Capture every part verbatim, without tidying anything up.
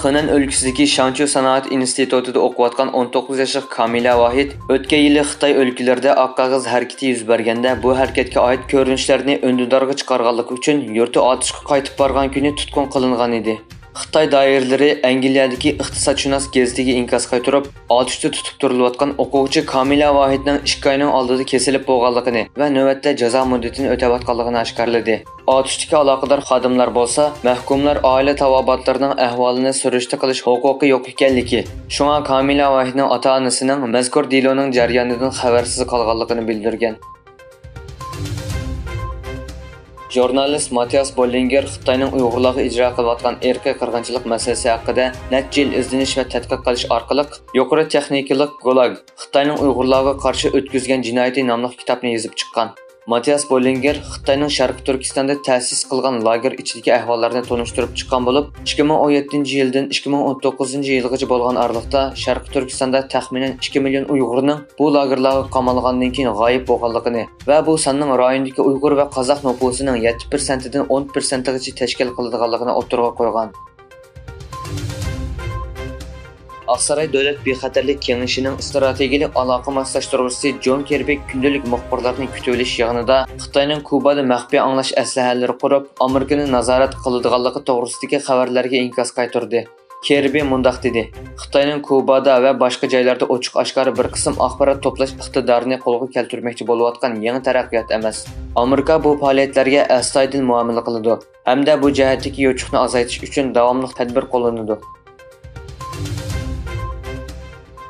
خېنەن ئۆلكىسىدىكى شاڭچيۇ سانائەت ئىنستىتۇتىدا ئوقۇۋاتقان ئون توققۇز ياشلىق كامىلە ۋاھىت ئۆتكەن يىلى خىتاي ئۆلكىلىرىدە ئاق قەغەز ھەرىكىتى يۈز بەرگەندە، بۇ ھەرىكەتكە ئائىت كۆرۈنۈشلەرنى ئۈندىدارغا چىقارغانلىقى ئۈچۈن يۇرتى ئاتۇشقا قايتىپ بارغان كۈنى تۇتقۇن قىلىنغان ئىدى. خىتاي دائىرىلىرى ئەنگلىيەدىكى ئىقتىسادشۇناس گېزىتىگە ئىنكاس قايتۇرۇپ، ئاتۇشتا تۇتۇپ تۇرۇلۇۋاتقان ئوقۇغۇچى كامىلە ۋاھىتنىڭ ئىككى ئاينىڭ ئالدىدا كېسىلىپ بولغانلىقىنى ۋە نۆۋەتتە جازا مۇددىتىنى ئۆتەۋاتقانلىقىنى ئاشكارىلىدى. ئاتۇشتىكى ئالاقىدار خادىملار بولسا، مەھكۇملار ئائىلە تاۋابىئاتلىرىنىڭ ئەھۋالىنى سۈرۈشتە قىلىش ھوقۇقى يوق ئىكەنلىكى، شۇڭا كامىلە ۋاھىتنىڭ ئاتا-ئانىسىنىڭ مەزكۇر دېلونىڭ جەريانىدىن خەۋەرسىز قالغانلىقىنى بىلدۈرگەن. ژۇرنالىست ماتىياس بوللىنگېر خىتاينىڭ ئۇيغۇرلارغا ئىجرا قىلىۋاتقان ئىرقىي قىرغىنچىلىق مەسىلىسى ھەققىدە نەچچە يىل ئىزدىنىش ۋە تەتقىق قىلىش ئارقىلىق، يۇقىرى تېخنىكىلىق گۇلاگ، خىتاينىڭ ئۇيغۇرلارغا قارشى ئۆتكۈزگەن جىنايىتى ناملىق كىتابنى يېزىپ چىققان. ماتىياس بوللىنگېر خىتاينىڭ شەرقىي تۈركىستاندا تەسىس قىلغان لاگېر ئىچىدىكى ئەھۋاللارنى تونۇشتۇرۇپ چىققان بولۇپ، ئىككى مىڭ ئون يەتتىنچى يىلدىن ئىككى مىڭ ئون توققۇزىنچى يىلغىچە بولغان ئارىلىقتا شەرقىي تۈركىستاندا تەخمىنەن ئىككى مىليون ئۇيغۇرنىڭ بۇ لاگېرلارغا قامالغاندىن كېيىن غايىب بولغانلىقىنى ۋە بۇ ساننىڭ رايوندىكى ئۇيغۇر ۋە قازاق نوپۇسىنىڭ يەتتە پىرسەنتىدىن ئون پىرسەنتىغىچە تەشكىل قىلىدىغانلىقىنى ئوتتۇرىغا قويغان. ئاقساراي دۆلەت بىخەتەرلىك كېڭىشىنىڭ ئىستراتېگىيەلىك ئالاقە ماسلاشتۇرغۇچىسى جون كىربى كۈندىلىك مۇخبىرلارنى كۈتۈۋېلىش يىغىنىدا خىتاينىڭ كۇبادا مەخپىي ئاڭلاش ئەسلىھەلىرى قۇرۇپ، ئامېرىكىنى نازارەت قىلىدىغانلىقى توغرىسىدىكى خەۋەرلەرگە ئىنكاس قايتۇردى. كىربى مۇنداق دېدى: «خىتاينىڭ كۇبادا ۋە باشقا جايلاردا ئوچۇق-ئاشكارا بىر قىسىم ئاخبارات توپلاش ئىقتىدارىنى قولغا كەلتۈرمەكچى بولۇۋاتقان يېڭى تەرەققىيات ئەمەس. ئامېرىكا بۇ پائالىيەتلەرگە ئەستايىدىل مۇئامىلە قىلىدۇ ھەمدە بۇ جەھەتتىكى يوچۇقنى ئازايتىش ئۈچۈن داۋاملىق تەدبىر قوللىنىدۇ.»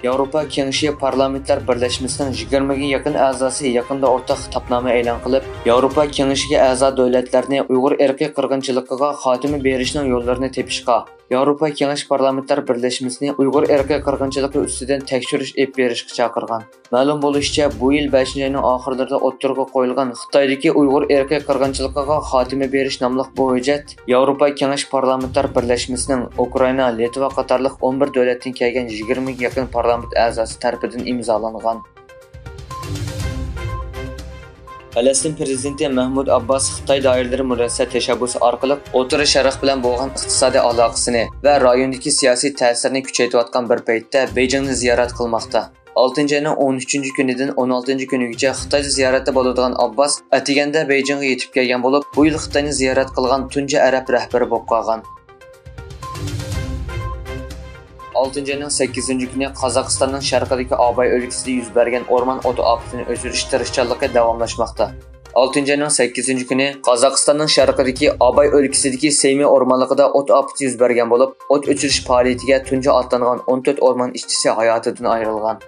ياۋروپا كېڭىشى پارلامېنتلار بىرلەشمىسىنىڭ يىگىرمىگە يېقىن ئەزاسى يېقىندا ئورتاق خىتابنامە ئېلان قىلىپ، ياۋروپا كېڭىشىگە ئەزا دۆلەتلەرنى ئۇيغۇر ئىرقىي قىرغىنچىلىقىغا خاتىمە بېرىشنىڭ يوللىرىنى تېپىشقا، ياۋروپا كېڭەش پارلامېنتلار بىرلەشمىسىنى ئۇيغۇر ئىرقىي قىرغىنچىلىقى ئۈستىدىن تەكشۈرۈش ئېلىپ بېرىشقا چاقىرغان. مەلۇم بولۇشىچە، بۇ يىل بەشىنچى ئاينىڭ ئاخىرلىرىدا ئوتتۇرىغا قويۇلغان خىتايدىكى ئۇيغۇر ئىرقىي قىرغىنچىلىقىغا خاتىمە بېرىش ناملىق بۇ ھۆججەت ياۋروپا كېڭەش پارلامېنتلار بىرلەشمىسىنىڭ ئۇكرائىنا، لىتۋا قاتارلىق ئون بىر دۆلەتتىن كەلگەن يىگىرمىگە يېقىن پارلامېنت ئەزاسى تەرىپىدىن ئىمزالانغان. پەلەستىن پىرېزىدېنتى مەھمۇد ئابباس خىتاي دائىرىلىرى مۇرەسسە تەشەببۇسى ئارقىلىق ئوتتۇرا شەرق بىلەن بولغان ئىقتىسادىي ئالاقىسىنى ۋە رايوندىكى سىياسىي تەسىرىنى كۈچەيتىۋاتقان بىر پەيتتە بېيجىڭنى زىيارەت قىلماقتا. ئالتىنچى ئاينىڭ ئون ئۈچىنچى كۈنىدىن ئون ئالتىنچى كۈنىگىچە خىتايدا زىيارەتتە بولىدىغان ئابباس ئەتىگەندە بېيجىڭغا يېتىپ كەلگەن بولۇپ، بۇ يىل خىتاينى زىيارەت قىلغان تۇنجى ئەرەب رەھبىرى بولۇپ قالغان. ئالتىنچى ئاينىڭ سەككىزىنچى كۈنى قازاقىستاننىڭ شەرقىدىكى ئاباي ئۆلكىسىدە يۈز بەرگەن ئورمان ئوت ئاپىتىنى ئۆچۈرۈش تىرىشچانلىقى داۋاملاشماقتا. ئالتىنچى ئاينىڭ سەككىزىنچى كۈنى قازاقىستاننىڭ شەرقىدىكى ئاباي ئۆلكىسىدىكى سېمى ئورمانلىقىدا ئوت ئاپىتى يۈز بەرگەن بولۇپ، ئوت ئۆچۈرۈش پائالىيىتىگە تۇنجى ئاتلانغان ئون تۆت ئورمان ئىشچىسى ھاياتىدىن ئايرىلغان.